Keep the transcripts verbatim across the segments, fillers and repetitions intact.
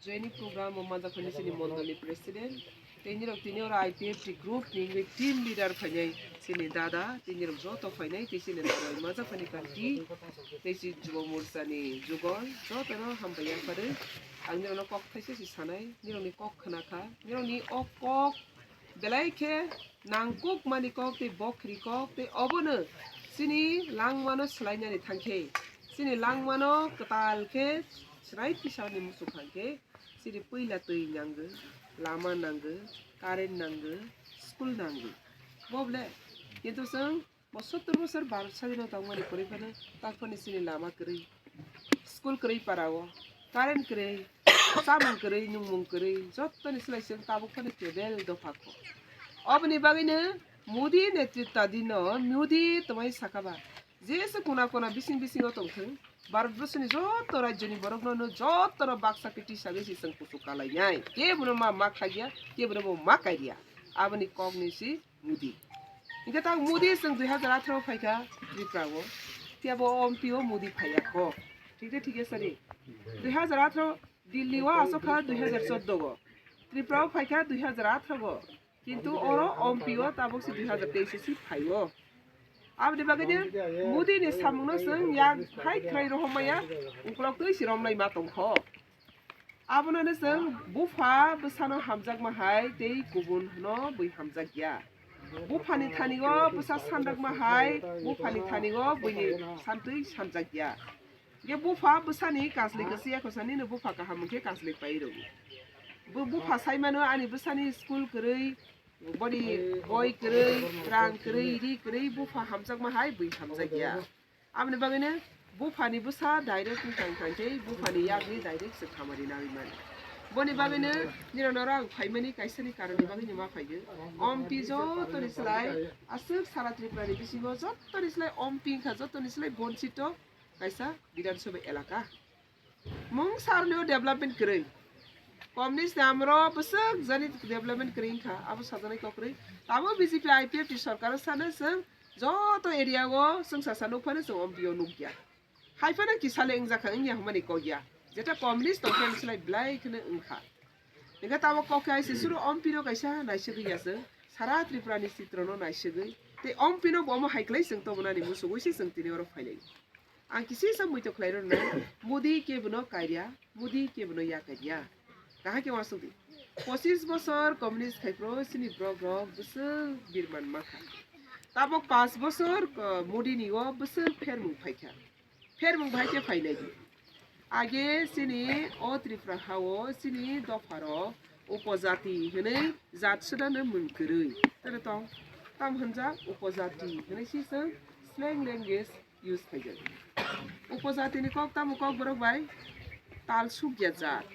Tini program o manjak phani chini mondol ni president, tei nirok tini oro I P F T group ni wngwi team leader phainai chini dada, tei nirok joto phainai tei chini dada manjak phani kanti tei chini Jubo Morcha ni jugol joto no hambai yapharwi ang nirok no kok thaisa se sanai, nirok ni kok khna kha, nirok ni o kok belai khe nangkuk mani kok tei bokhri kok tei obono chini langmano swlainani thangkhe, chini langmano kwtal khe chwrai tisani muchung thangkhe, chini puila twi nango, lama nango, current nango, school nango. Bo ble, kintu chwng bo sottor bosor Bharat sadino tongmani kwrwi phano, tak phano chini lama kwrwi, school kwrwi para o, current kwrwi, chamung kwrwi, nungmung kwrwi, jottoni slai chwng tabuk phano kebel dopha kho. Oboni bagwino Modi netritadino Modi twmai sakha ba, jesa kona kona bising bisingo tongthwng, Bharat borsoni joto rajyoni borokno no jotono baksa khe tisagwi se chwng kuchuk kalainai. Kebono ma ma khaiya, kebono bo ma kaiya. Aboni kokni si Modi. Hingke tak Modi chwng dui hazar atharo phaikha Tripura o. Phiya bo M P o Modi phaiya kho. Thik de thik sari. Dui hazar atharo Delhi o asokha dui hazar chordo o. Tripura o phaikha dui hazar atharo o. Kintu oro M P o tabuk si dui hazar teis si phaio. Aboni bagwi de Modi ni samung no chwng yak hai khwlai rohormaya uklok twi si romlai ma tongkho. Abono no chwng bupha bwsano hamjakma hai tei kubun no bui hamjakya. Buphani thani o bwsa sandakma hai, buphani thani o buini santwi sanjakya. Ye bupha bwsani kasli kwchwi ekho sani no bupha kaham hwnkhe kasli pai rw. Bo bupha sai mano ani bwsani school kwrwi, boni boi kwrwi, rang kwrwi, ri kwrwi, bupha hamjakma hai bui hamjakya. Aboni bagwino buphani bwsa direct wngkha wngkha khe buphani yakni direct se khamari nangwi mano. Boni bagwino nirok norok ang phaimani kaisani karonni bagwino ma phaigo. M P jotoni slai aswk sara Tripura ni bisingo jotoni slai M P wngkha jotoni slai bonchito kaisa Bidhan Sabha elaka. Mung sarlio development kwrwi. Communist ni amro bwswk jani development kwrwi wngkha, abo sajaknai kok kwrwi. Tamo B J P I P F T sorkar o sano chwng joto area o chwng sasa nukphano chwng M P o nukya. Hai phano kisa le wngjakha wngya hwnmani kokya. Jeta communist tongkha wngsilai belai kheno wngkha. Hingke tamo kok khe hai se suru M P no kaisa naisugwi ya chwng. Sara Tripura ni chitro no naisugwi. Tei M P no bo omo hai kwlai chwng tobonani muchungwi se chwng tini oro phailai. Ang kisisa muitok khlai rw nai, Modi kebono kairia, Modi kebono ya kairia. Kahai khe uansuk di. Pochis bosor communist khai phuru chini borok rok bwswk birman mankha. Tabok panch bosor, uh, Modi ni o bwswk phermung phaikha. Phermung bai khe phainai di. Age chini o Tripura hao chini dopha rok upojati hinwi jat swdano mung kwrwi. Tere tong tam hwnjak upojati hinwi si chwng slang language use khaijak. Upojatini kok tamo kok borok bai tal sukya jat.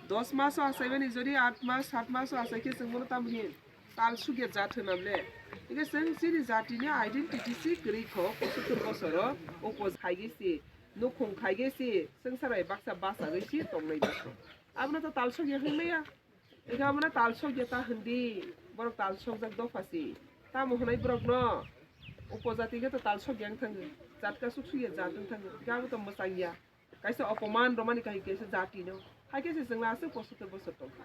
Dos maso achaimani jodi aat mas, saat maso achai khe chwng bono tamo hin tal sukya jat hwnam le. Hingke chwng chini jatini identity si kwrwi kho, pochottor bosoro upo khaigwi si, nukhung khaigwi si, chwngsa bai baksa bachagwi si tongnai bwswk. Abono to tal sokya hwnmaya. Hingke abono tal sokya ta hwndi, borok tal sokjak dopha si. Tamo hwnai borokno? Upojati khe to tal sokya wng thango. Jat kasuk sukya jat wng thango. Hingke abo to mwchangya. Kaisa opoman romani kahai kaisa jati no. Hai khe se chwngno aswk pochottor bosor tongkha.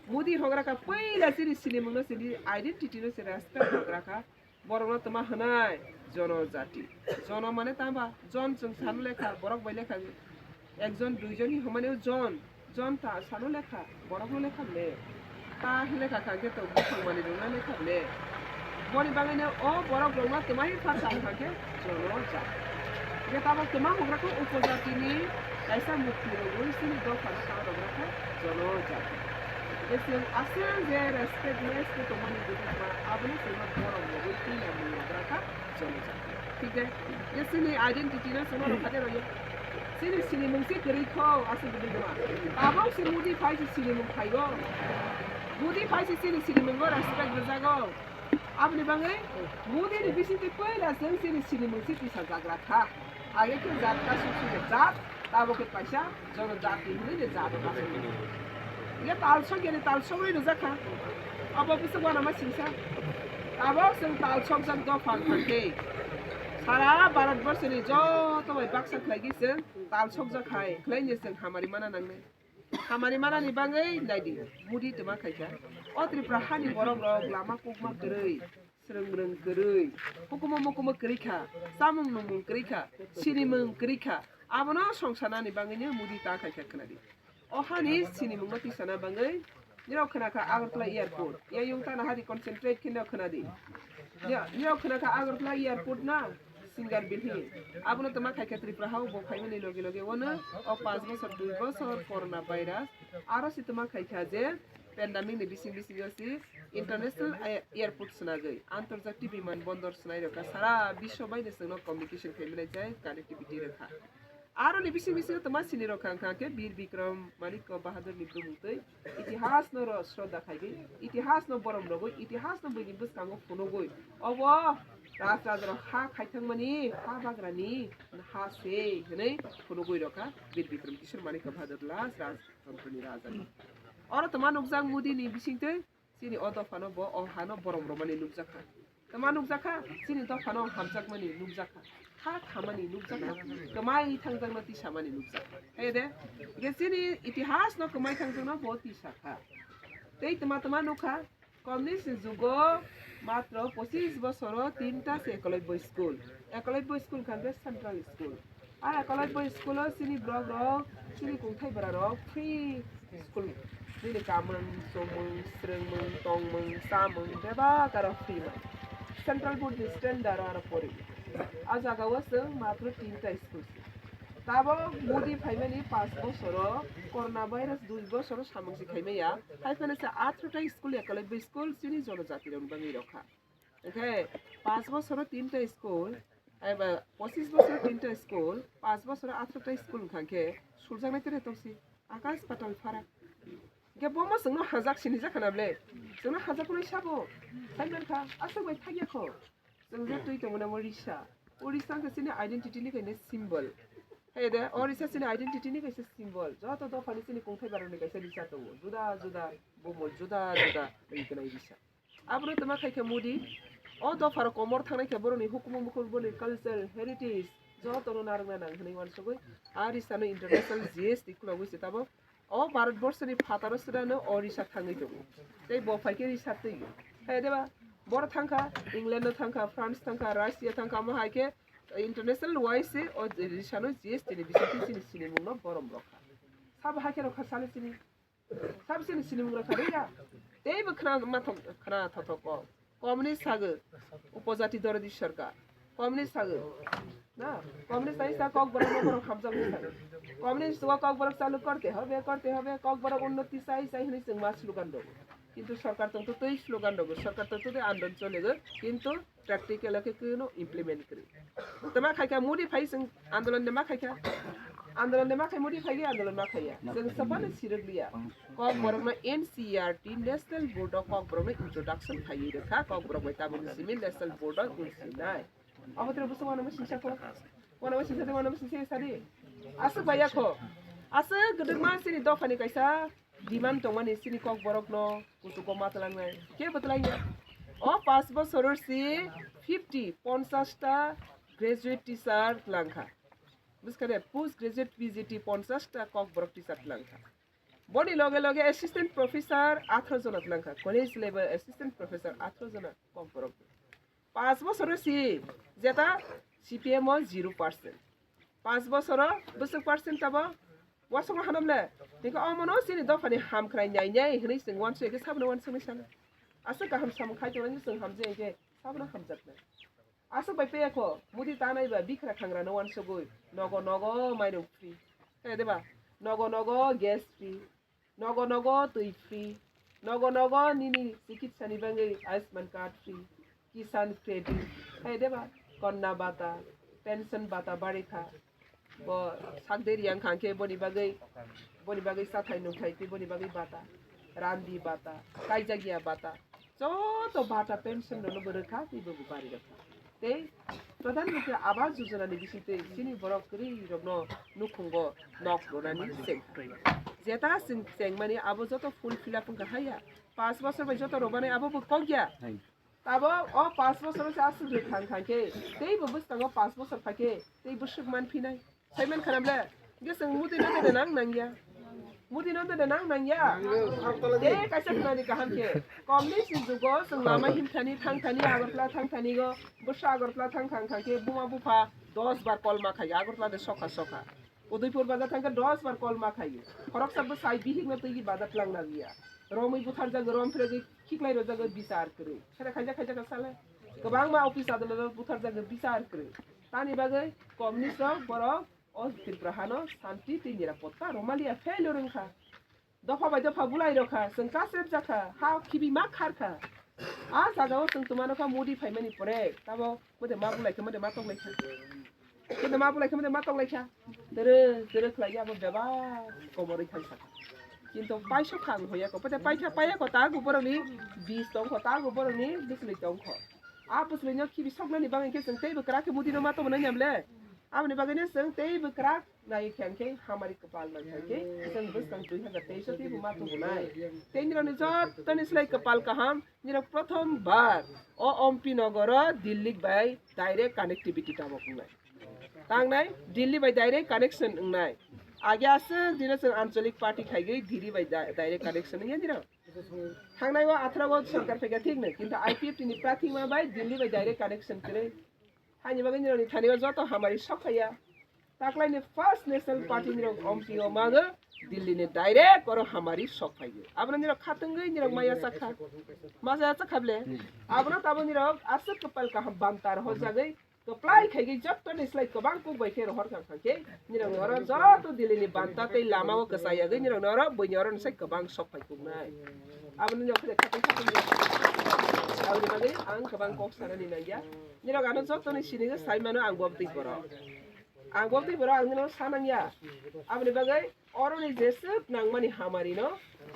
Modi hogra kha puila chini sinimung no, chini identity no se respect hogra kha. Borok no tma hwnai jono jati. Jono mane tamba jon chwng sano lekha borok bai lekha. Ekjon duijon hi hwnmani o jon. Jon ta sano lekha, borok no lekha le. Ta lekha kha khe to buphang mani rok no lekha le. Boni bagwi no o borok rok no twmai pha sa kha khe jono ja. Je tabok twma hogra khe upojati ni kaisa mukti rogwi chini dopha no ta rogra kha jono ja. Je chwng aswk je respect less khe tongmani buphang ma abono chwng no borok rogwi twi ya mung rogra kha. Chini ja. Thik de? Je chini identity no chwngno rwkha de rwya. Chini sinimung se kwrwi kho, aswk bwdwi duma. Tabok se Modi phai se sinimung phaigo. Modi phai se chini sinimungo respect rwjago. Aboni bagwi Modi ni bisingtwi puila chwng chini sinimung se tisa jagra kha. Age khe jat kasuk sukya jat. Tabok khe kaisa jonojati hinwi le jat o kasuk. Ye talsok yani talsok oi rwjak kha. Abo bwswk uanama singsa. Tabok chwng talsokjak dopha wngkha khe sara Bharat borsoni joto bai baksa khlaigwi chwng talsokjak hai khlaini chwng hamari mana nangnai. Hamari manani bagwi naidi, Modi twma khaikha. O Tripura hani borok rok lama kukma kwrwi, swrwng mwrwng kwrwi, hukumu mukumu kwrwi kha, chamung nungmung kwrwi kha, sinimung kwrwi kha, abono songsanani bagwino Modi ta khaikha khwnadi. O hani sinimungno tisana bagwi nirok khwnakha Agartala airport, ya yung tana hari concentrate khe nirok khwnadi. Ya, nirok khwnakha Agartala airport na, Singer Bilhi. Abono twma khaikha Tripura hao bo phaimani loge loge wano o panch bosor, dui bosor corona virus. Aro si twma khaikha je pandemic ni bising bisingo si international air-, airport swnagwi, antarjati biman bondor swnai rokha, sara biswa baino chwngno communication khaimani jai connectivity rwkha. Aro ni bising bisingo twma sini rokha wngkha khe Bir Bikram Manikya Bahadur ni bumung twi itihas no ro shraddha khaigwi, itihas no borom rogwi, itihas no buini bwskango phunugwi. Obo Raj Raja rok ha khaithangmani, ha bagrani ha se hwnwi phunugwi rokha Bir Bikram Kishore Manikya Bahadur last Rajtantri ni raja. Oro twma nukjak Modi ni bisingtwi chini o dophano bo o hano borom romani nukjakha. Twma nukjakha chini dophano hamjakmani nukjakha. Ha khamani nukjakha. Kwmai thangjakno tisamani nukjakha. Hai de? Ge chini itihas no kwmai thangjakno bo tisakha. Tei twma twma nukha. Communist ni jugo matro pochis bosoro tinta se Ekolobya school. Ekolobya school khan khe central school. A Ekolobya school o chini borok rok, chini kungthai bara rok free school. Nini kamung, chumung, srwngmung, tongmung, chamung bebak aro free man. Central board ni standard aro pori. A jaga o chwng matro tinta school se. Tabo Modi phaimani panch bosoro, corona virus dui bosoro samung se khaimaya. Hai phano se athrota school, Ekolobya school chini jonojati rokni bagwi rokha. Hwnkhe panch bosoro tinta school, eba pochis bosoro tinta school, panch bosoro athrota school wngkha khe suljaknai tere tongsi akash patal farak. Hwnkhe bomo chwngno hajak sinijak khana ble? Chwngno hajak hwnwi sabo? Sai mankha, aswk bai thakya kho. Chwng je twi tongmani omo risa. O risa wngkha chini identity ni kaisa symbol. Hai de, o risa chini identity ni kaisa symbol. Joto dophani chini kungthai barani kaisa risa tongo. Juda juda, bomo juda juda ri gwnai risa. Abono twma khaikha Modi. O dopharo komor thangnai khe boroni hukumu mukumu boni culture, heritage, jotono narwkna nang hwnwi uansugwi. A risano international G S T khulogwi se tabok. O Bharat borsoni phataro sudano o risa thangwi tongo. Tei bo phaikhe risa twi. Hai deba, boro thangkha, England no thangkha, France thangkha, Russia thangkha, omo hai khe international wise se o risano G S T ni bisingtwi chini sinimungno borom rokha. Sabo hai khe rokha sale chini. Sabo chini sinimung rokha de ya. Tei bo khna mathok, khna thothok kok. Communist sago, upojati dorodi sarkar. Communist sago. Na, communist tai sa Kokborok no borok hamjak ni sago. Communist wa Kokborok chalu korte hobe, korte hobe, Kokborok unnoti chai chai hwnwi chwng ma slogan rogo. Kintu sarkar tong to twi slogan rogo, sarkar tong to twi andon chole go, kintu practical o khe kwno implement kwrwi. Tama khaikha Modi phai chwng andolon de ma khaikha. Andolon de ma khai Modi phai andolon ma khaiya. Chwng sapano sirwk liya. Kokborokno N C E R T National Board o Kokborokno introduction khaiwi rwkha, Kokborok bai tabukni simi National Board o wngsinai. Abo tei bwswk wanama singsa kho. Wanama singsa de wanama singsa sadi. Aswk baiya kho. Aswk gwdwkma chini dophani kaisa demand tongmani chini Kokborokno kuchugo ma twlangnai. Kebo twlangya. O panch bosor si fifty, ponchash ta graduate teacher twlangkha. Bwskha de post graduate P G T ponchash ta Kokborok teacher twlangkha. Boni loge loge assistant professor atharo jona twlangkha, college level assistant professor atharo jona Kokborok. Panch bosoro si jeta C P M o zero percent. Panch bosoro bwswk percent tabo wasongo hanamle. Tei omono chini dophani hamkhrai nyai nyai hwnwi chwng uansuk khe sabono uansuknwi sano. Aswk kaham samung khai tongnani chwng hamjai khe sabono hamjaknai. Aswk bai peyakho, Modi tanai ba bikra khangrano uansugwi, nogo nogo mairung free. Hai deba, nogo nogo gas free, nogo nogo twi free, nogo nogo nini chikitsa ni bagwi Ayushman card free, Kisan credit, hai deba, Kanna bata, pension bata barikha. Bo sak deri yang khang khe boni bagwi, boni bagwi sathai nungthai tei boni bagwi bata, randi bata, kaijakya bata, joto bata pension rokno bo rwkha tei bo bari rwkha. Tei Pradhan Mantri Awas Yojana ni bisingtwi chini borok kwrwi rokno nukhungo nok rwnani cheng. Jeta chwng chengmani abo joto full fill up wngkha haya. Panch bosor bai joto rwmani abo bo kokya. Tabo o panch bosor se aswk rwkha wngkha khe, tei bo bwskango panch bosor phaikhe, tei bwswk man phinai. Saiman khanam le, hingke chwng mudi no bede nang nangya. Mudi no de nang nang ya. Te kaisa khna ni kaham khe. Communist ni jugo chwng lama himthani thangthani Agartala thangthani go. Bwsa Agartala thang thang thang khe buma bupha dos bar kolma khai Agartala de sokha sokha. Udaipur bazar thangkhe dos bar kolma khaio. Khoroksa bwsai bihikno twi bazar tlang nang ya. Romwi butharjago, rom phirogwi khiklai rojagwi bichar kwrwi. Sere khaijak khaijak kha sale. Kwbangma office adalot butharjago bichar kwrwi. Tani bagwi communist rok borok o Tripura hano santi tei nirapotta romaliya failure wngkha. Dopha bai dopha bulai rokha, chwng kasep jakha, ha khibi ma kharkha. A jagao chwng twmano kha Modi phaimani pore, tabo mode ma bulai kha, mode ma toklai kha. Mode ma bulai kha, mode ma toklai kha. Dere, dere khlai abo bebak komorwi thang sakha. Kintu paisa khang hoya ko, pate paisa paya ko ta go boroni bis tong ko, ta go boroni bisli tong ko. A bisli no khibi soknani bagwi khe chwng teibo kwrak khe Modi no ma tongmani nyamle. Aboni bagwi no chwng teibo kwrak nai khe hwnkhe hamari kwpal nai khe hwnkhe chwng bwskang dui hazar teis o teibo ma tubunai. Tei nirokni jottoni slai kwpal kaham, nirok prothom bar o Ompi nogoro Delhi bai direct connectivity tabok wngnai. Tangnai Delhi bai direct connection wngnai. Age aswk dino chwng anchalik party khaigwi Delhi bai da-, direct connection wngya nirok. Thangnai o atharo o sorkar phaikha thik no, kintu I P F T ni prathima bai Delhi bai direct connection kwrwi. Haini bagwi nirokni thani o joto hamari sok phaiya. Taklaini first national party nirok Ompi o mago Delhi ni direct oro hamari sok phaiyo. Abono nirok khatungwi nirok maya chakha. Maya chakha ble. Abono tabo nirok aswk kwpal kaham bantar hojagwi kwplai khaigwi jottoni slai kwbang kuk bai khe rohor kha kha khe nirok oro joto Delhi ni banta tei lama o kwchayagwi nirok oro buini oro sai kwbang sok phai kuknai. Abono nirok khatungwi khatungwi. Aboni bagwi ang kwbang kok sanani nangya. Nirok ano jottoni sinigwi sai mano ang bo twi borok. Ang bo twi borok ang nirok sanangya. Aboni bagwi oroni jeswk nangmani hamari no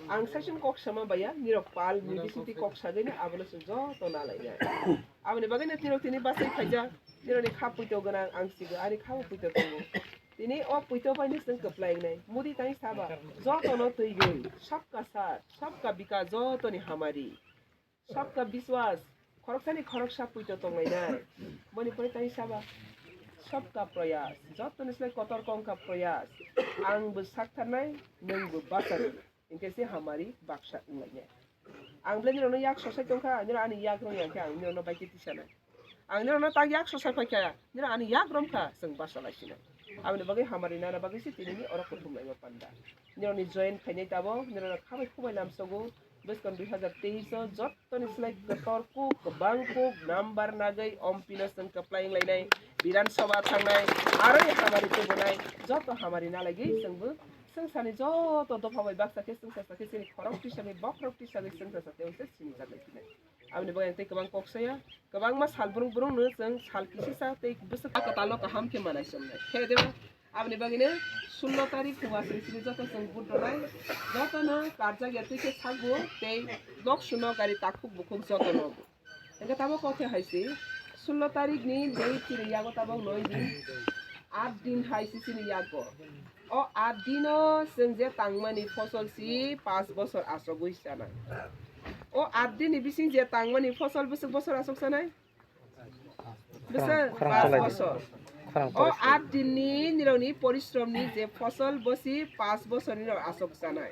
ang saichung kok sama baiya, nirok pal ni bisingtwi kok sagwi no abono chwng joto nalainai. Aboni bagwi no nirok tini bachai khaijak, nirokni kha puito gwnang ang sigo, ani kha bo puito tongo. Tini o puito bai no chwng kwplai wngnai. Modi tang saba, joto no twigwi, sabka saath, sabka bikas, jotoni hamari. Sabka biswas, khoroksani khoroksa puito tonglainai. Boni pore tang saba, sabka prayas, jotoni slai kotor kongkha prayas. Ang bo saktharnai, nwng bo bacharnai. Hinkhe se hamari baksa wnglainai. Ang belai nirokno yak sosai tongkha, nirok ani yak rwng ya khe ang nirokno bai khe tisanai. Ang nirokno tak yak sosai phaikha, nirok ani yak romkha, chwng basa laisinai. Aboni bagwi hamari nana bagwi se tinini oro kuthumlaima panda. Nirokni join khainai tabok, nirokno khabai khubai lamsogo, bwskang dui hazar teis o jottoni slai kotor kuk, kwbang kuk, number nagwi Ompi no chwng kwplai wnglainai, Bidhan Sabha thangnai, aroni hamari tubunai, joto hamari nalaigwi chwngbo swngcharni joto dopha bai baksa khe swngchar sa khe chini khorok tisagwi bokhorok tisagwi swngchar sa tei se sinichar lai phinai. Aboni bagwi ang tei kwbang kok saya, kwbangma sal brung brung no chwng sal kisisa tei bwswk kwtal no kaham khe manai chwngnai. Khe deba? Aboni bagwino sullo tarik phunga sri sri joto chwng vote rwnai, jotono karjak ya twi khe sakbo tei nok suno gari takhuk bukhuk jotono. Hingke tabok kok khe hai se, sullo tarik ni date chini yago tabok noi din, aat din hai se chini yago. O aat dino chwng je tangmani fosol si paanch bosor achogwi chanai. O aat din ni bising je tangmani fosol bwswk bosor achuk chanai? Bwswk khorang paanch cholai di. Bosor. Khorang O cholai di. Aat din ni nirokni porishrom ni je fosol bosi paanch bosor nirok achuk chanai.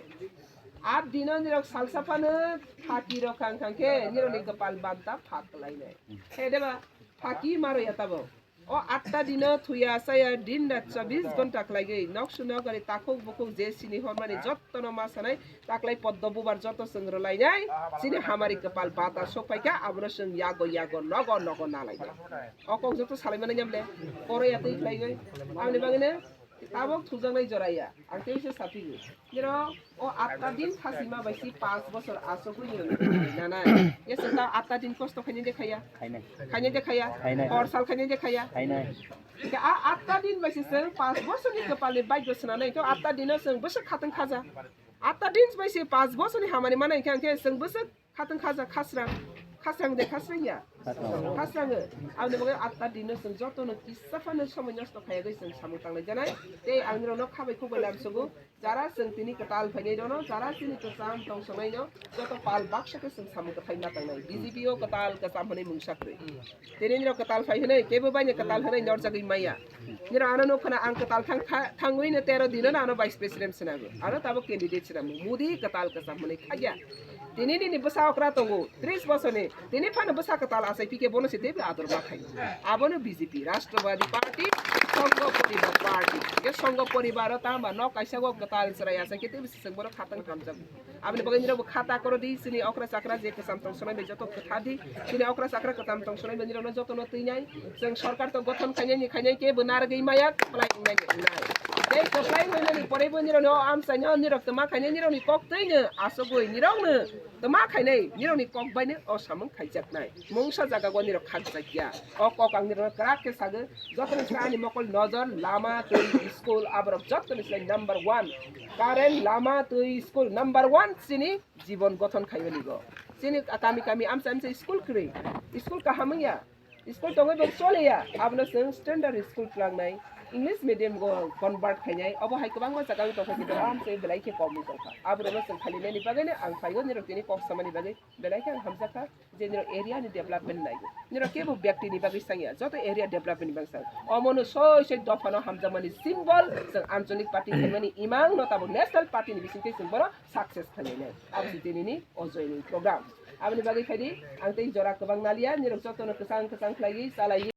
Aat dino nirok salsa phano thaki rok khang khang khe nirokni kwpal banta phak kwlainai. He deba, thaki maro ya tabok. O atta dino thuya saya din rat chobis gonta khlaigwi nok suno gari takhuk bukhuk je sini hormani jottono ma sanai taklai poddo bubar jotto chwng rwlainai chini hamari kwpal bata sok phaikha abono chwng yago yago nogo nogo nalainai. O kok joto salaimani nyamle koro ya twi khlaigwi. Aboni bagwino tabok thujaknai jora ya. Ang tei se saphigwi. Nirok o atta din khasima bai si paanch bosor asogwi nirok nana. Ye se ta atta din kosto khainai de khaya. Khainai. Khainai de khaya. Khainai. Hor sal khainai de khaya. Khainai. Ke a atta din bai si chwng paanch bosor ni kwpal ni bike bo swnanai. To atta dino chwng bwswk khatang khaja. Atta din bai si paanch bosor ni hamari manai khe ang khe chwng bwswk khatang khaja khasrang. Khasrang de khasrang ya? Khasrang. Khasrang. Aboni bagwi atta dino chwng jotono kisa phano somoi nosto khayagwi chwng samung tanglai janai. Tei ang nirokno khabai khukbai lamsogo. Jara chwng tini kwtal phainai dono, jara chini kwcham tongsonai no, joto pal baksa khe chwng samung kwthai ma tangnai. B J P o kwtal kwcham hwnwi mungsa kwrwi. Tini nirok kwtal phai hwnwi, kebo baino kwtal hwnwi norjagwi maya. Nirok ano nuk khna ang kwtal thang kha, thangwi no tero dino no ano vice president swnamwi. Ano tabuk candidate swnamwi. Modi kwtal kwcham hwnwi khagya. Tini nini bwsa okra tongo, tris bosorni, tini phano bwsa kwtal achai pike bono se teibo ador ma khai. Abono B J P, Rashtrabadi Party, Sangho Poribar Party. Ke Sangho Poribar o tama nok kaisa go kwtal chwrai achai ke teibo se chwng bono khatang hamjak. Aboni bagwi nirok bo khata koro di, chini okra chakra je kwcham tong sonai bai joto kwtha di, chini okra chakra kwcham tong sonai bai nirok no joto no twi nai. Chwng sorkar to gothon khainai ni khainai ke bo narwgwi maya kwplai wngnai ni wngnai. Tei kwplai wngnai ni porei bo nirok no amchai no nirok tma khainai nirok ni kok twi no asugwi nirok no. Tma khainai, nirokni kok baino o samung khaijaknai. Mungsa jaga o nirok khakjakya. O kok ang nirokno kwrak khe sagwi, jotoni slai ani mokol nojor, lama, twi, school, aborok jotoni slai number one. Current lama, twi, school number one chini jibon gothon khaimani go. Chini kami kami amsa amsa school kwrwi. School kaham wngya. School tongwi bo choliya, abono chwng standard school twlangnai, English medium go convert khainai, obo hai kwbangma jaga wng tongkha, kintu amchai belai khe komwi tongkha. Aborokno chwng khalinani bagwino ang phaigo, nirok tini kok samani bagwi belai khe ang hamjakha, je nirok area ni development naigo. Nirok kebo byakti ni bagwi sangya, joto area development ni bagwi sang. Omono soi soi dophano hamjakmani symbol, chwng Anchalik party khaimani imang no tabuk national party ni bisingtwi chwng bono success khlainai. Abo se tinini o joining program. Aboni bagwi phaidi, ang tei jora kwbang naliya, nirok jotono kwchang kwchang khlaiwi chalaiwi.